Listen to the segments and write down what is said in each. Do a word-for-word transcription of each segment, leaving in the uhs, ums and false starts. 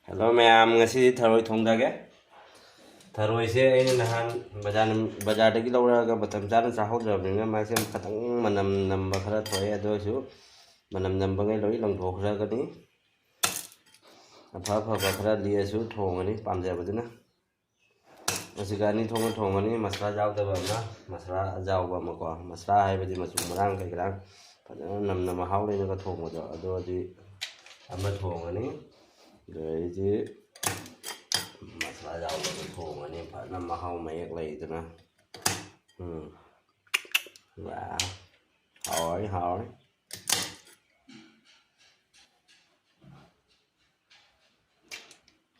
Hello ꯃꯌꯥꯝ, ꯉꯁꯤꯗꯤ ꯊꯔꯣꯏ ꯊꯣꯡꯗꯒꯦ꯫ ꯊꯔꯣꯏꯁꯦ ꯑꯩꯅ ꯅꯍꯥꯟ ꯕꯖꯥꯔ, ꯕꯖꯥꯔꯗꯒꯤ ꯂꯧꯔꯛꯑꯒ ꯃꯇꯝ ꯆꯥꯅ ꯆꯥꯍꯧꯗ꯭ꯔꯕꯅꯤꯅ ꯃꯥꯁꯦ ꯈꯤꯇꯪ ꯃꯅꯝ ꯅꯝꯕ ꯈꯔ ꯊꯣꯛꯑꯦ꯫ ꯑꯗꯨ ꯑꯣꯏꯔꯁꯨ ꯃꯅꯝ ꯅꯝꯕꯉꯩ ꯂꯣꯏ ꯂꯪꯊꯣꯛꯈ꯭ꯔꯒꯅꯤ꯫ ꯑꯐ ꯑꯐꯕ ꯈꯔ ꯂꯤꯛꯑꯁꯨ ꯊꯣꯡꯉꯅꯤ ꯄꯥꯝꯖꯕꯗꯨꯅ꯫ ꯑꯁꯤꯒ ꯑꯅꯤ ꯊꯣꯛꯅ ꯊꯣꯡꯒꯅꯤ, ꯃꯁꯂꯥ ꯌꯥꯎꯗꯕ ꯑꯃ, ꯃꯁꯂꯥ ꯌꯥꯎꯕ ꯑꯃꯀꯣ꯫ ꯃꯁꯂꯥ ꯍꯥꯏꯕꯗꯤ ꯃꯆꯨ ꯃꯔꯥꯡ ꯀꯩ ꯀꯔꯥ ꯐꯖꯅ ꯅꯝꯅ ꯃꯍꯥꯎ ꯂꯩꯅꯒ ꯊꯣꯡꯕꯗꯣ, ꯑꯗꯨꯗꯤ ꯑꯃ ꯊꯣꯡꯒꯅꯤ꯫ ꯑꯗꯩꯗꯤ ꯃꯁꯂꯥ ꯌꯥꯎꯕꯗꯣ ꯊꯣꯡꯒꯅꯤ, ꯐꯖꯅ ꯃꯍꯥꯎ ꯃꯌꯦꯛ ꯂꯩꯗꯅ꯫ ꯎꯝ꯫ ꯋꯥ꯫ ꯍꯥꯎꯔꯅꯤ, ꯍꯥꯎꯔꯅꯤ꯫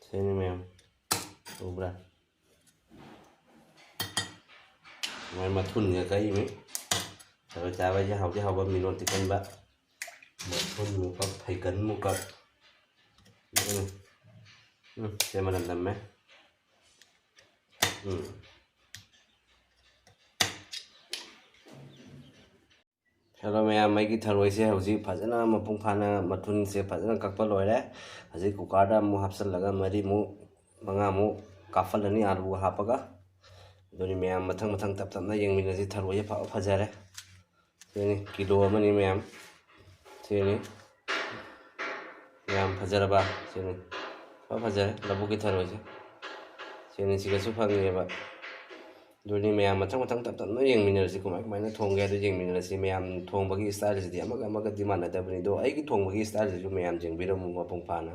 ꯁꯤꯅꯤ ꯃꯌꯥꯝ, ꯎꯕ꯭ꯔꯥ? ꯃꯣꯏ ꯃꯊꯨꯟꯒ ꯀꯛꯏꯃꯤ꯫ ꯊꯔꯣꯏ ꯆꯥꯕ ꯍꯥꯏꯁꯦ ꯍꯥꯎꯗꯤ ꯍꯥꯎꯕ, ꯃꯤꯅꯣꯠꯇꯤ ꯀꯟꯕ꯫ ꯃꯊꯨꯟ ꯃꯨꯛꯀꯛ, ꯐꯩꯒꯟ ꯃꯨꯛꯀꯛ꯫ ꯎꯝ꯫ ꯎꯝ, ꯁꯦ ꯃꯅꯝ ꯅꯝꯃꯦ꯫ ꯎꯝ꯫ ꯍꯜꯂꯣ ꯃꯌꯥꯝ, ꯑꯩꯒꯤ ꯊꯔꯣꯏꯁꯦ ꯍꯧꯖꯤꯛ ꯐꯖꯅ ꯃꯄꯨꯡ ꯐꯥꯅ ꯃꯊꯨꯟꯁꯦ ꯐꯖꯅ ꯀꯛꯄ ꯂꯣꯏꯔꯦ꯫ ꯍꯧꯖꯤꯛ ꯀꯨꯀꯔꯗ ꯑꯃꯨꯛ ꯍꯥꯞꯆꯤꯜꯂꯒ ꯃꯔꯤꯃꯨꯛ, ꯃꯉꯥꯃꯨꯛ ꯀꯥꯞꯍꯜꯂꯅꯤ ꯑꯂꯨꯒ ꯍꯥꯞꯄꯒ꯫ ꯑꯗꯨꯅꯤ ꯃꯌꯥꯝ, ꯃꯊꯪ ꯃꯊꯪ ꯇꯞ ꯇꯞꯅ ꯌꯦꯡꯃꯤꯟꯅꯁꯤ꯫ ꯊꯔꯣꯏꯁꯦ ꯐꯕ ꯐꯖꯔꯦ꯫ ꯁꯤꯅꯤ ꯀꯤꯂꯣ ꯑꯃꯅꯤ ꯃꯌꯥꯝ꯫ ꯁꯤꯅꯤ꯫ ꯌꯥꯝ ꯐꯖꯔꯕ? ꯁꯤꯅꯤ꯫ ꯐ ꯐꯖꯔꯦ ꯂꯧꯕꯨꯛꯀꯤ ꯊꯔꯣꯏꯁꯦ꯫ ꯁꯤꯅꯤ, ꯁꯤꯒꯁꯨ ꯐꯪꯉꯦꯕ꯫ ꯑꯗꯨꯅꯤ ꯃꯌꯥꯝ ꯃꯊꯪ ꯃꯊꯪ ꯇꯞ ꯇꯞꯅ ꯌꯦꯡꯃꯤꯟꯅꯔꯁꯤ, ꯀꯃꯥꯏ ꯀꯃꯥꯏꯅ ꯊꯣꯡꯒꯦ ꯍꯥꯏꯗꯣ ꯌꯦꯡꯃꯤꯟꯅꯔꯁꯤ꯫ ꯃꯌꯥꯝ ꯊꯣꯡꯕꯒꯤ ꯏꯁꯇꯥꯏꯜꯁꯤꯗꯤ ꯑꯃꯒ ꯑꯃꯒꯗꯤ ꯃꯥꯟꯅꯗꯕꯅꯤ, ꯑꯗꯣ ꯑꯩꯒꯤ ꯊꯣꯡꯕꯒꯤ ꯏꯁꯇꯥꯏꯜꯁꯤꯁꯨ ꯃꯌꯥꯝ ꯌꯦꯡꯕꯤꯔꯝꯃꯨ ꯃꯄꯨꯡ ꯐꯥꯅ꯫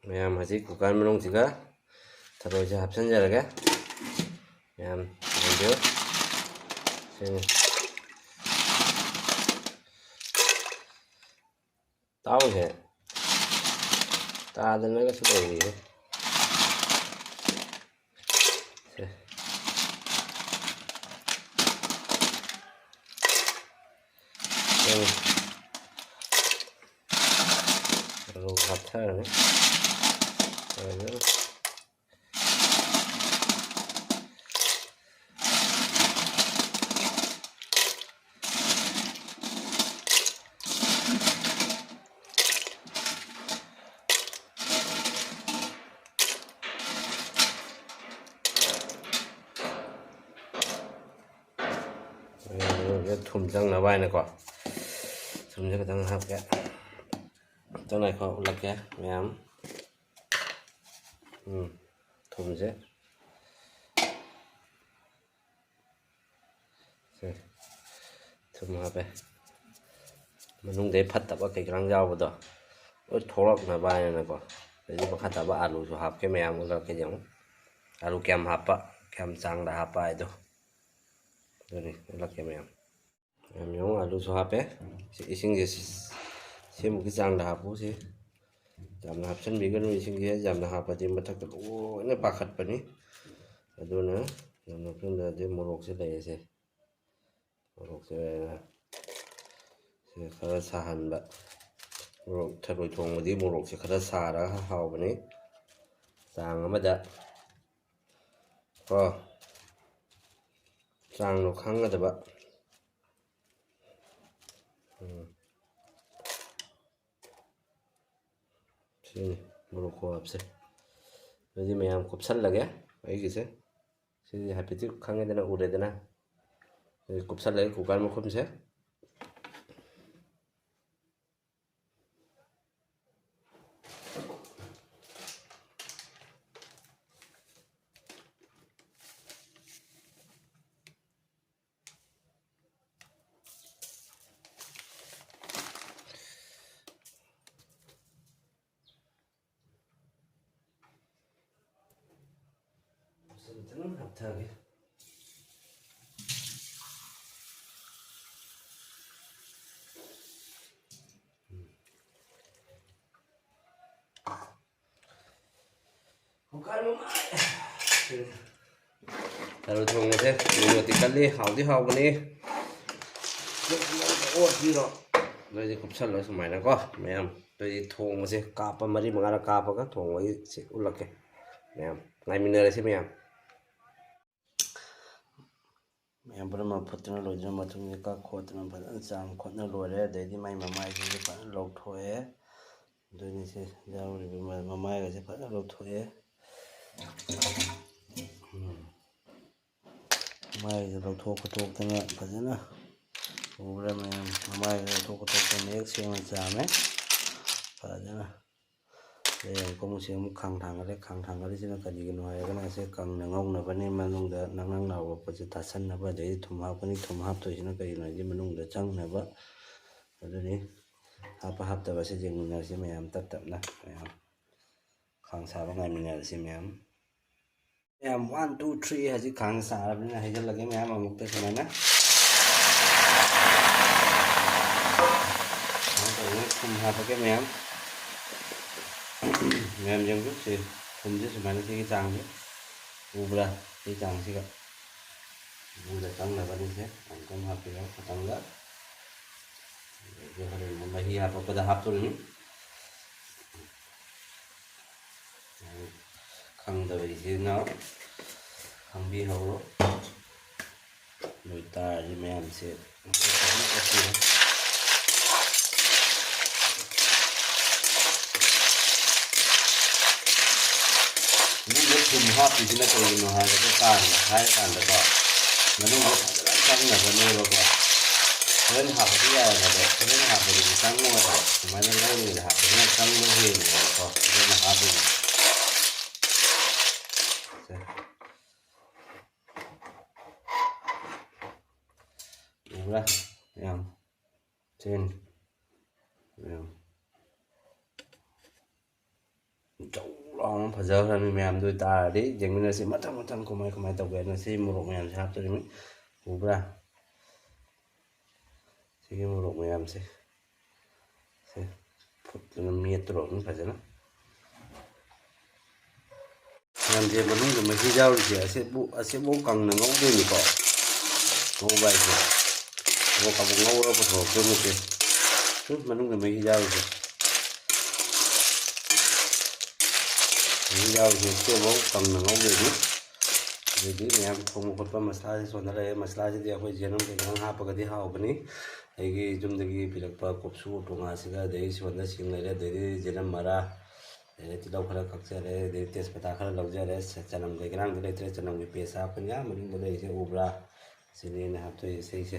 ꯃꯌꯥꯝ ꯍꯧꯖꯤꯛ ꯀꯨꯀꯔ ꯃꯅꯨꯡꯁꯤꯒ ꯊꯔꯣꯏꯁꯦ ꯍꯥꯞꯆꯤꯟꯖꯔꯒꯦ꯫ ꯃꯌꯥꯝ ꯌꯦꯡꯕꯤꯌꯨ꯫ ꯁꯤꯅꯤ꯫ ꯇꯥꯎꯁꯦ ꯇꯥꯗꯅꯒꯁꯨ ꯂꯩꯔꯤꯌꯦ꯫ ꯁꯦ꯫ ꯁꯦ꯫ ꯑꯂꯨ ꯍꯥꯞꯊꯔꯅꯤ꯫ ꯑꯗꯨ ꯊꯨꯝ ꯆꯪꯅꯕ ꯍꯥꯏꯅꯀꯣ꯫ ꯊꯨꯝꯁꯦ ꯈꯤꯇꯪ ꯍꯥꯞꯀꯦ꯫ ꯈꯤꯇꯪ ꯉꯥꯏꯈꯣ, ꯎꯠꯂꯛꯀꯦ ꯃꯌꯥꯝ꯫ ꯎꯝ, ꯊꯨꯝꯁꯦ꯫ ꯁꯦ, ꯊꯨꯝ ꯍꯥꯞꯄꯦ꯫ ꯃꯅꯨꯡꯗꯩ ꯐꯠꯇꯕ ꯀꯩꯀꯥ ꯌꯥꯎꯕꯗꯣ ꯂꯣꯏ ꯊꯣꯛꯂꯛꯅꯕ ꯍꯥꯏꯅꯀꯣ꯫ ꯑꯗꯩꯗꯤ ꯃꯈꯥ ꯇꯥꯕ ꯑꯥꯂꯨꯁꯨ ꯍꯥꯞꯀꯦ ꯃꯌꯥꯝ, ꯎꯠꯂꯛꯀꯦ ꯌꯦꯡꯉꯨ꯫ ꯑꯥꯂꯨ ꯀꯌꯥꯝ ꯍꯥꯞꯄ, ꯀꯌꯥꯝ ꯆꯥꯡꯗ ꯍꯥꯞꯄ ꯍꯥꯏꯗꯣ꯫ ꯑꯗꯨꯅꯤ ꯎꯠꯂꯛꯀꯦ ꯃꯌꯥꯝ꯫ ꯃꯌꯥꯝ ꯌꯦꯡꯉꯨ, ꯑꯥꯂꯨꯁꯨ ꯍꯥꯞꯄꯦ꯫ ꯁꯤ ꯏꯁꯤꯡꯁꯦ ꯁꯤ, ꯁꯤꯃꯨꯛꯀꯤ ꯆꯥꯡꯗ ꯍꯥꯞꯄꯨ꯫ ꯁꯤ ꯌꯥꯝꯅ ꯍꯥꯞꯆꯤꯟꯕꯤꯒꯅꯨ ꯏꯁꯤꯡꯁꯦ, ꯌꯥꯝꯅ ꯍꯥꯞꯄꯗꯤ ꯃꯊꯛꯇ ꯂꯣꯏꯅ ꯄꯥꯈꯠꯄꯅꯤ꯫ ꯑꯗꯨꯅ ꯌꯥꯝꯅ ꯍꯥꯞꯆꯤꯟꯗ꯭ꯔꯗꯤ ꯃꯣꯔꯣꯛꯁꯦ ꯂꯩꯔꯁꯦ꯫ ꯃꯣꯔꯣꯛꯁꯦ ꯁꯤ ꯈꯔ ꯁꯥꯍꯟꯕ꯫ ꯃꯣꯔꯣꯛ, ꯊꯔꯣꯏ ꯊꯣꯡꯕꯗꯤ ꯃꯣꯔꯣꯛꯁꯦ ꯈꯔ ꯁꯥꯔꯒ ꯍꯥꯎꯕꯅꯤ꯫ ꯆꯥꯡ ꯑꯃꯗ ꯀꯣ, ꯆꯥꯡꯗꯣ ꯈꯪꯒꯗꯕ꯫ ꯎꯝ꯫ ꯁꯤꯅꯤ ꯃꯣꯔꯣꯛ ꯈꯨꯍꯥꯞꯁꯦ꯫ ꯑꯗꯨꯗꯤ ꯃꯌꯥꯝ ꯀꯨꯞꯁꯜꯂꯒꯦ ꯑꯩꯒꯤꯁꯦ꯫ ꯁꯤꯗꯤ ꯍꯥꯏꯐꯦꯠꯇꯤ ꯈꯪꯉꯦꯗꯅ, ꯎꯔꯦꯗꯅ꯫ ꯑꯗꯨꯗꯤ ꯀꯨꯞꯁꯜꯂꯒꯦ ꯀꯨꯀꯔ ꯃꯈꯨꯝꯁꯦ꯫ ꯐꯖꯅ ꯍꯥꯞꯊꯒꯦ꯫ ꯀꯨꯀꯔ ꯃꯃꯥꯏ꯫ ꯊꯔꯣꯏ ꯊꯣꯡꯕꯁꯦ ꯃꯣꯔꯣꯛꯇꯤ ꯀꯜꯂꯤ, ꯍꯥꯎꯗꯤ ꯍꯥꯎꯕꯅꯤ꯫ ꯑꯣꯠꯄꯤꯔꯣ꯫ ꯑꯗꯨꯗꯤ ꯀꯨꯞꯁꯜꯂꯣ ꯁꯨꯃꯥꯏꯅꯀꯣ ꯃꯌꯥꯝ꯫ ꯑꯗꯨꯗꯤ ꯊꯣꯡꯕꯁꯦ ꯀꯥꯞꯄ ꯃꯔꯤ ꯃꯉꯥꯔꯛ ꯀꯥꯞꯄꯒ ꯊꯣꯡꯕꯒꯤ ꯁꯤ ꯎꯠꯂꯛꯀꯦ ꯃꯌꯥꯝ꯫ ꯉꯥꯏꯃꯤꯟꯅꯔꯁꯤ ꯃꯌꯥꯝ꯫ ꯃꯌꯥꯝ ꯄꯨꯝꯅꯃꯛ ꯐꯨꯠꯇꯨꯅ ꯂꯣꯏꯗꯨꯅ ꯃꯇꯨꯡꯗ ꯀꯛ ꯈꯣꯠꯇꯅ ꯐꯖꯅ ꯆꯥꯝ ꯈꯣꯠꯅ ꯂꯣꯏꯔꯦ꯫ ꯑꯗꯩꯗꯤ ꯃꯥꯏ ꯃꯃꯥꯏꯁꯤꯁꯨ ꯐꯖꯅ ꯂꯧꯊꯣꯛꯑꯦ꯫ ꯑꯗꯨꯅꯤ ꯁꯤ ꯌꯥꯎꯔꯤꯕ ꯃ-, ꯃꯃꯥꯏꯒꯁꯦ ꯐꯖꯅ ꯂꯧꯊꯣꯛꯑꯦ꯫ ꯎꯝ꯫ ꯃꯥꯏꯁꯦ ꯂꯧꯊꯣꯛ ꯈꯣꯠꯇꯣꯛꯇꯅ ꯐꯖꯅ ꯎꯕ꯭ꯔꯥ ꯃꯌꯥꯝ? ꯃꯃꯥꯏꯒ ꯊꯣꯛꯄ ꯊꯣꯛꯄ ꯃꯌꯦꯛ ꯁꯦꯡꯅ ꯆꯥꯝꯃꯦ ꯐꯖꯅ꯫ ꯑꯗꯩ ꯑꯃꯨꯛꯀ ꯑꯃꯨꯛꯁꯤ ꯑꯃꯨꯛ ꯈꯥꯡ ꯊꯥꯡꯒꯠꯂꯦ꯫ ꯈꯥꯡ ꯊꯥꯡꯒꯠꯂꯤꯁꯤꯅ ꯀꯔꯤꯒꯤꯅꯣ ꯍꯥꯏꯔꯒꯅ ꯑꯁꯤ ꯀꯪꯅ ꯉꯧꯅꯕꯅꯤ, ꯃꯅꯨꯡꯗ ꯅꯪ ꯅꯪ ꯂꯥꯎꯕ ꯄꯣꯠꯁꯦ ꯇꯥꯁꯟꯅꯕ꯫ ꯑꯗꯩꯗꯤ ꯊꯨꯝ ꯍꯥꯞꯀꯅꯤ, ꯊꯨꯝ ꯍꯥꯞꯇꯣꯏꯁꯤꯅ ꯀꯔꯤꯒꯤꯅꯣ ꯍꯥꯏꯗꯤ ꯃꯅꯨꯡꯗ ꯆꯪꯅꯕ꯫ ꯑꯗꯨꯅꯤ ꯍꯥꯞꯄ ꯍꯥꯞꯇꯕꯁꯦ ꯌꯦꯡꯃꯤꯟꯅꯔꯁꯤ ꯃꯌꯥꯝ ꯇꯞ ꯇꯞꯅ꯫ ꯃꯌꯥꯝ ꯈꯥꯡ ꯁꯥꯕ ꯉꯥꯏꯃꯤꯟꯅꯔꯁꯤ ꯃꯌꯥꯝ꯫ ꯃꯌꯥꯝ, ꯋꯥꯟ, ꯇꯨ, ꯊ꯭ꯔꯤ ꯍꯧꯖꯤꯛ ꯈꯥꯡ ꯁꯥꯔꯕꯅꯤꯅ ꯍꯩꯖꯤꯜꯂꯒꯦ ꯃꯌꯥꯝ ꯑꯃꯨꯛꯇ ꯁꯨꯃꯥꯏꯅ꯫ ꯁꯨꯃꯥꯏꯅ ꯇꯧꯗꯅ ꯊꯨꯝ ꯍꯥꯞꯄꯒꯦ ꯃꯌꯥꯝ꯫ ꯃꯌꯥꯝ ꯌꯦꯡꯕꯤꯌꯨ, ꯁꯤ ꯊꯨꯝꯁꯦ ꯁꯨꯃꯥꯏꯅ ꯁꯤꯒꯤ ꯆꯥꯡꯁꯦ ꯎꯕ꯭ꯔꯥ? ꯁꯤ ꯆꯥꯡꯁꯤꯒ ꯃꯅꯨꯡꯗ ꯆꯪꯅꯕꯅꯤꯁꯦ ꯑꯃꯨꯛꯇꯪ ꯍꯥꯞꯄꯤꯔꯣ ꯈꯇꯪꯒ꯫ ꯑꯗꯒꯤ ꯍꯣꯔꯦꯟ ꯃꯍꯤ ꯍꯥꯞꯄꯛꯄꯗ ꯍꯥꯞꯇꯣꯔꯤꯅꯤ꯫ ꯈꯪꯗꯕ ꯏꯆꯤꯟ ꯏꯅꯥꯎ ꯈꯪꯕꯤꯍꯧꯔꯣ꯫ ꯑꯗꯨ ꯑꯣꯏꯇꯥꯔꯗꯤ ꯃꯌꯥꯝꯁꯦ ꯃꯅꯨꯡꯗ ꯊꯨꯝ ꯍꯥꯞꯄꯤꯁꯤꯅ ꯀꯩꯒꯤꯅꯣ ꯍꯥꯏꯔꯒ ꯀꯥꯟꯗ ꯍꯥꯏꯔꯀꯥꯟꯗꯀꯣ, ꯃꯅꯨꯡꯗ ꯐꯖꯅ ꯆꯪꯅꯕꯅꯦꯕꯀꯣ꯫ ꯍꯣꯔꯦꯟ ꯍꯥꯞꯄꯗꯤ ꯌꯥꯏꯑꯕ, ꯑꯗꯣ ꯍꯣꯔꯦꯟ ꯍꯥꯞꯄꯗꯤ ꯆꯪꯉꯣꯏꯕ꯫ ꯁꯨꯃꯥꯏꯅ ꯂꯧꯔꯤꯉꯩꯗ ꯍꯥꯞꯄꯁꯤꯅ ꯆꯪꯕ ꯍꯦꯜꯂꯦꯕꯀꯣ꯫ ꯑꯗꯨꯅ ꯍꯥꯞꯄꯤꯅꯦ꯫ ꯁꯦ꯫ ꯎꯕ꯭ꯔꯥ? ꯌꯥꯝ ꯆꯦꯟ꯫ ꯌꯥꯝ ꯖꯧ ꯂꯥꯎꯅ ꯐꯖꯈ꯭ꯔꯅꯤ ꯃꯌꯥꯝꯗꯨ ꯑꯣꯏꯇꯥꯔꯗꯤ ꯌꯦꯡꯃꯤꯟꯅꯁꯤ꯫ ꯃꯊꯪ ꯃꯊꯪ ꯀꯃꯥꯏ ꯀꯃꯥꯏ ꯇꯧꯒꯦ ꯍꯥꯏꯅ ꯁꯤ ꯃꯣꯔꯣꯛ ꯃꯌꯥꯝꯁꯦ ꯍꯥꯞꯇꯣꯔꯤꯃꯤ꯫ ꯎꯕ꯭ꯔꯥ? ꯁꯤꯒꯤ ꯃꯣꯔꯣꯛ ꯃꯌꯥꯝꯁꯦ꯫ ꯁꯦ, ꯐꯨꯠꯇꯅ ꯃꯦꯠꯇꯣꯔꯕꯅꯤ ꯐꯖꯅ꯫ ꯌꯥꯝꯁꯦ ꯃꯅꯨꯡꯗ ꯃꯍꯤ ꯌꯥꯎꯔꯤꯁꯦ ꯑꯁꯤꯕꯨ, ꯑꯁꯤꯕꯨ ꯀꯪꯅ ꯉꯧꯗꯣꯏꯅꯤꯀꯣ꯫ ꯉꯧꯕ ꯍꯥꯏꯁꯦ ꯀꯕꯣꯛ ꯀꯕꯣꯛ ꯉꯧꯔꯒ ꯄꯨꯊꯣꯔꯛꯇꯣꯏ ꯅꯠꯇꯦ꯫ ꯁꯨꯝ ꯃꯅꯨꯡꯗ ꯃꯍꯤ ꯌꯥꯎꯔꯤꯁꯦ꯫ ꯃꯍꯤ ꯌꯥꯎꯔꯤꯁꯦ ꯁꯤꯐꯥꯎ ꯀꯪꯅ ꯉꯧꯗꯣꯏꯅꯤ꯫ ꯑꯗꯩꯗꯤ ꯃꯌꯥꯝ ꯊꯣꯡꯕ ꯈꯣꯠꯄ ꯃꯁꯂꯥꯁꯤ ꯁꯣꯟꯗ ꯂꯩꯔꯦ꯫ ꯃꯁꯂꯥꯁꯤꯗꯤ ꯑꯩꯈꯣꯏ ꯌꯦꯔꯨꯝ ꯀꯩꯀꯥ ꯍꯥꯞꯄꯒꯗꯤ ꯍꯥꯎꯕꯅꯤ꯫ ꯑꯩꯒꯤ ꯌꯨꯝꯗꯒꯤ ꯄꯤꯔꯛꯄ ꯀꯨꯞꯁꯨ ꯇꯣꯉꯥꯟꯁꯤꯒ, ꯑꯗꯩ ꯁꯣꯟꯗ ꯁꯤꯡ ꯂꯩꯔꯦ, ꯑꯗꯩꯗꯤ ꯖꯤꯔꯝ ꯃꯔꯥ, ꯑꯗꯩꯗꯤ ꯇꯤꯜꯍꯧ ꯈꯔ ꯀꯛꯆꯔꯦ, ꯑꯗꯩ ꯇꯦꯖꯄꯇꯥ ꯈꯔ ꯂꯧꯖꯔꯦ꯫ ꯆ-, ꯆꯅꯝ ꯀꯩꯀꯥꯡꯗꯤ ꯂꯩꯇ꯭ꯔꯦ꯫ ꯆꯅꯝꯒꯤ paste ꯍꯥꯞꯀꯅꯤ꯫ ꯑꯥ ꯃꯅꯨꯡꯗ ꯂꯩꯔꯤꯁꯦ ꯎꯕ꯭ꯔꯥ? ꯁꯤꯅꯤ ꯑꯩꯅ ꯍꯥꯞꯇꯣꯏꯁꯦ ꯏꯁꯩꯁꯦ꯫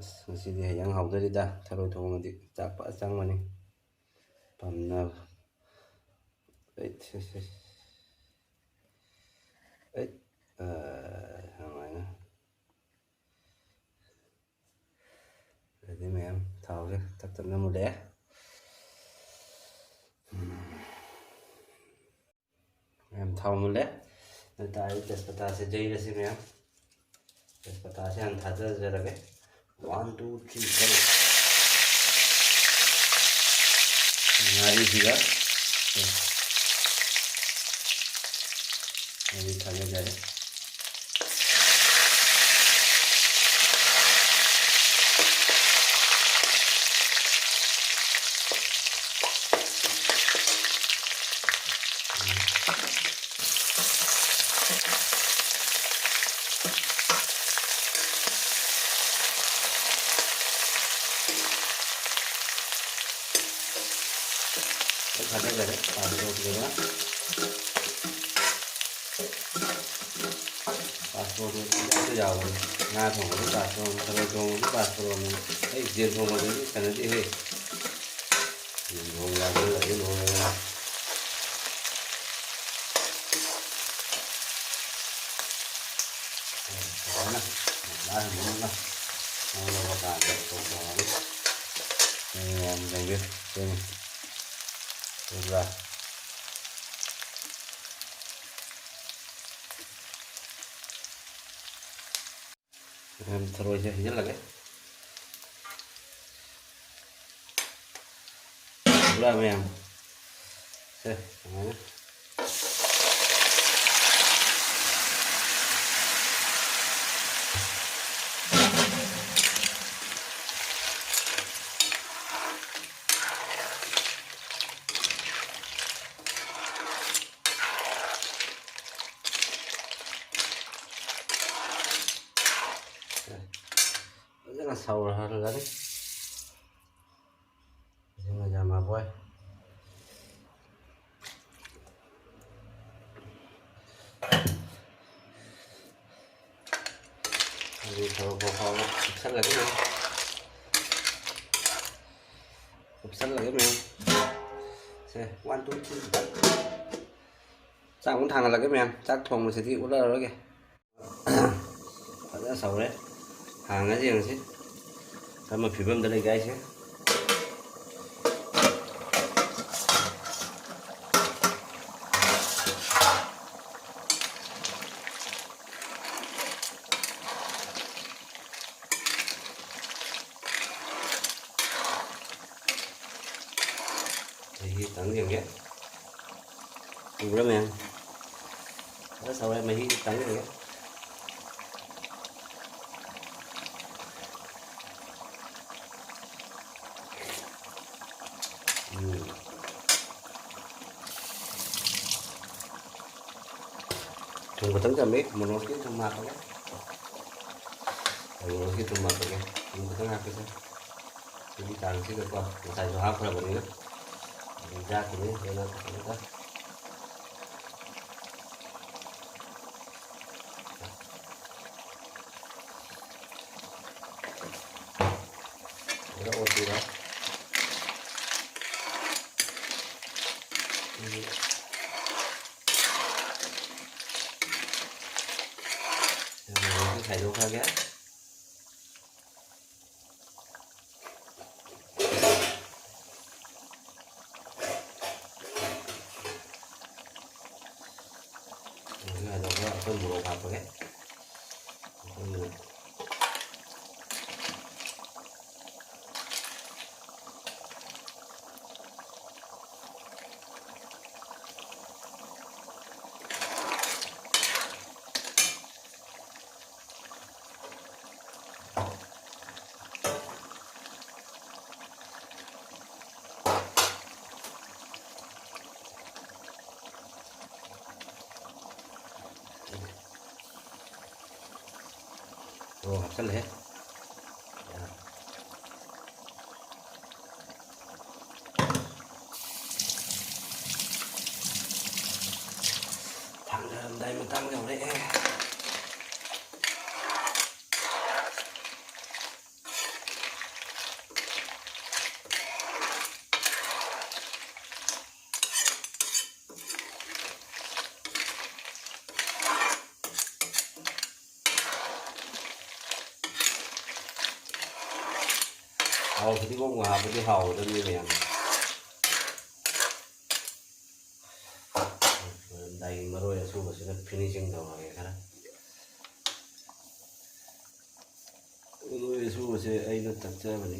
ꯑꯁ, ꯉꯁꯤꯗꯤ ꯍꯌꯦꯡ ꯍꯥꯎꯗꯣꯔꯤꯗ, ꯊꯔꯣꯏ ꯊꯣꯡꯕꯗꯤ ꯆꯥꯛ ꯐꯖ ꯆꯪꯕꯅꯤ꯫ ꯄꯝꯅꯕ꯫ ꯑꯩꯠ, ꯁꯤ, ꯁꯤ꯫ ꯑꯩꯠ, ꯑ, ꯑꯗꯨꯃꯥꯏꯅ꯫ ꯑꯗꯨꯗꯤ ꯃꯌꯥꯝ ꯊꯥꯎꯁꯦ ꯇꯞ ꯇꯞꯅ ꯃꯨꯜꯂꯛꯑꯦ꯫ ꯃꯌꯥꯝ ꯊꯥꯎ ꯃꯨꯜꯂꯦ꯫ ꯑꯗꯨ ꯇꯥꯔꯗꯤ ꯇꯦꯖꯄꯇꯥꯁꯦ ꯌꯩꯔꯁꯤ ꯃꯌꯥꯝ꯫ ꯇꯦꯖꯄꯇꯥꯁꯦ ꯍꯥꯟꯅ ꯊꯥꯗꯖꯔꯒꯦ꯫ One, two, three, go꯫ ꯉꯥꯔꯤꯁꯤꯒ꯫ ꯉꯥꯔꯤ ꯊꯥꯗꯖꯔꯦ꯫ ꯊꯥꯗꯖꯔꯦ, ꯄꯥꯟ ꯇꯧꯗꯅ꯫ ꯄꯥꯁꯄꯣꯔꯠꯇꯨ ꯌꯥꯎꯕꯅꯤ꯫ ꯉꯥ ꯊꯣꯡꯕꯗ ꯄꯥꯁꯄꯣꯔꯠ, ꯊꯔꯣꯏ ꯊꯣꯡꯕꯗ ꯄꯥꯁꯄꯣꯔꯠꯅꯤ꯫ ꯑꯩ ꯌꯦꯟ ꯊꯣꯡꯕꯗꯗꯤ ꯀꯩꯅꯣꯗꯤ ꯍꯦ꯫ ꯌꯦꯟ ꯊꯣꯡꯕ ꯌꯥꯎꯁꯜꯂꯗꯤ ꯂꯣꯏꯔꯦꯗꯅ꯫ ꯐꯖꯅ ꯉꯥꯏꯍꯥꯛ ꯃꯨꯟꯅ ꯉꯧꯔꯕ ꯀꯥꯟꯗ ꯊꯣꯡ ꯊꯣꯡꯉꯅꯤ꯫ ꯃꯌꯥꯝ ꯌꯦꯡꯕꯤꯌꯨ꯫ ꯁꯤꯅꯤ꯫ ꯎꯕ꯭ꯔꯥ? ꯃꯌꯥꯝ ꯊꯔꯣꯏꯁꯦ ꯍꯩꯖꯤꯜꯂꯒꯦ꯫ ꯎꯕ꯭ꯔꯥ ꯃꯌꯥꯝ? ꯁꯦ, ꯁꯨꯃꯥꯏꯅ꯫ ꯐꯖꯅ ꯁꯧꯔꯍꯜꯂꯅꯤ꯫ ꯐꯖꯅ ꯌꯥꯝꯃꯕꯣꯏ꯫ ꯑꯗꯨ ꯃꯣꯔꯣꯛ ꯐꯥꯎꯕ ꯀꯨꯞꯁꯜꯂꯒꯦ ꯃꯌꯥꯝ꯫ ꯀꯨꯞꯁꯜꯂꯒꯦ ꯃꯌꯥꯝ꯫ ꯁꯦ, one, two, three꯫ ꯆꯥꯛ ꯑꯃꯨꯛ ꯊꯥꯡꯒꯠꯂꯒꯦ ꯃꯌꯥꯝ꯫ ꯆꯥꯛ ꯊꯣꯡꯕꯁꯤꯗꯤ ꯎꯠꯂꯔꯣꯏꯒꯦ꯫ ꯐꯖꯅ ꯁꯧꯔꯦ꯫ ꯍꯥꯡꯉꯁꯤ ꯌꯦꯡꯉꯁꯤ ꯀꯔꯝꯕ ꯐꯤꯕꯝꯗ ꯂꯩꯒꯦ ꯍꯥꯏꯁꯦ꯫ ꯃꯍꯤ ꯈꯤꯇꯪ ꯌꯦꯡꯒꯦ꯫ ꯎꯕ꯭ꯔꯥ ꯃꯌꯥꯝ? ꯐꯖꯅ ꯁꯧꯔꯦ, ꯃꯍꯤ ꯈꯤꯇꯪ ꯌꯦꯡꯒꯦ꯫ ꯎꯝ꯫ ꯊꯨꯝ ꯈꯤꯇꯪ ꯆꯝꯃꯤ, ꯃꯣꯔꯣꯛꯀꯤ ꯊꯨꯝ ꯍꯥꯞꯄꯒꯦ꯫ ꯃꯣꯔꯣꯛꯀꯤ ꯊꯨꯝ ꯍꯥꯞꯄꯒꯦ꯫ ꯊꯨꯝ ꯈꯤꯇꯪ ꯍꯥꯞꯄꯁꯦ꯫ ꯁꯤꯒꯤ ꯆꯥꯡꯁꯤꯗꯀꯣ, ꯉꯁꯥꯏꯁꯨ ꯍꯥꯞꯈ꯭ꯔꯕꯅꯤꯅ꯫ ꯑꯗꯨꯝ ꯌꯥꯛꯈꯤꯅꯤ ꯂꯣꯏꯅ ꯐꯖꯅ꯫ ꯐꯖꯅ ꯑꯣꯠꯄꯤꯔꯣ꯫ ꯁꯤꯒꯤ ꯃꯣꯔꯣꯛꯁꯤ ꯈꯥꯏꯗꯣꯛꯈ꯭ꯔꯒꯦ꯫ ꯍꯧꯖꯤꯛ ꯍꯥꯏꯗꯣꯛꯑꯒ ꯑꯩꯈꯣꯏ ꯃꯣꯔꯣꯛ ꯍꯥꯞꯄꯒꯦ꯫ ꯑꯩꯈꯣꯏ ꯃꯣꯔꯣꯛ꯫ ꯃꯣꯔꯣꯛ ꯍꯥꯞꯆꯜꯂꯦ꯫ ꯊꯥꯡꯗꯔꯝꯗꯥꯏ ꯃꯇꯥꯡ ꯌꯧꯔꯛꯑꯦ꯫ ꯊꯥꯎ ꯐꯗꯤꯒꯣꯝꯒ ꯍꯥꯞꯄꯗꯤ ꯍꯥꯎꯒꯗꯕꯅꯤ ꯃꯌꯥꯝ꯫ ꯂꯣꯏꯔꯝꯗꯥꯏꯒꯤ ꯃꯔꯣꯏ ꯑꯁꯨꯕꯁꯤꯅ finishing ꯇꯧꯔꯒꯦ ꯈꯔ꯫ ꯃꯔꯣꯏ ꯑꯁꯨꯕꯁꯦ ꯑꯩꯅ ꯇꯛꯆꯕꯅꯤ꯫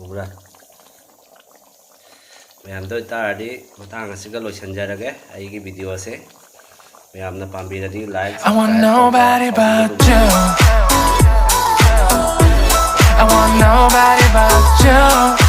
ꯎꯕ꯭ꯔꯥ? ꯃꯌꯥꯝꯗ ꯑꯣꯏꯇꯥꯔꯗꯤ ꯃꯇꯥꯡ ꯑꯁꯤꯒ ꯂꯣꯏꯁꯤꯟꯖꯔꯒꯦ ꯑꯩꯒꯤ video ꯁꯦ꯫ ꯃꯌꯥꯝꯅ ꯄꯥꯝꯕꯤꯔꯗꯤ like, I want subscribe ꯇꯧꯕ nobody but ꯀꯥꯎꯕꯤꯒꯅꯨ꯫ You. I want nobody but you.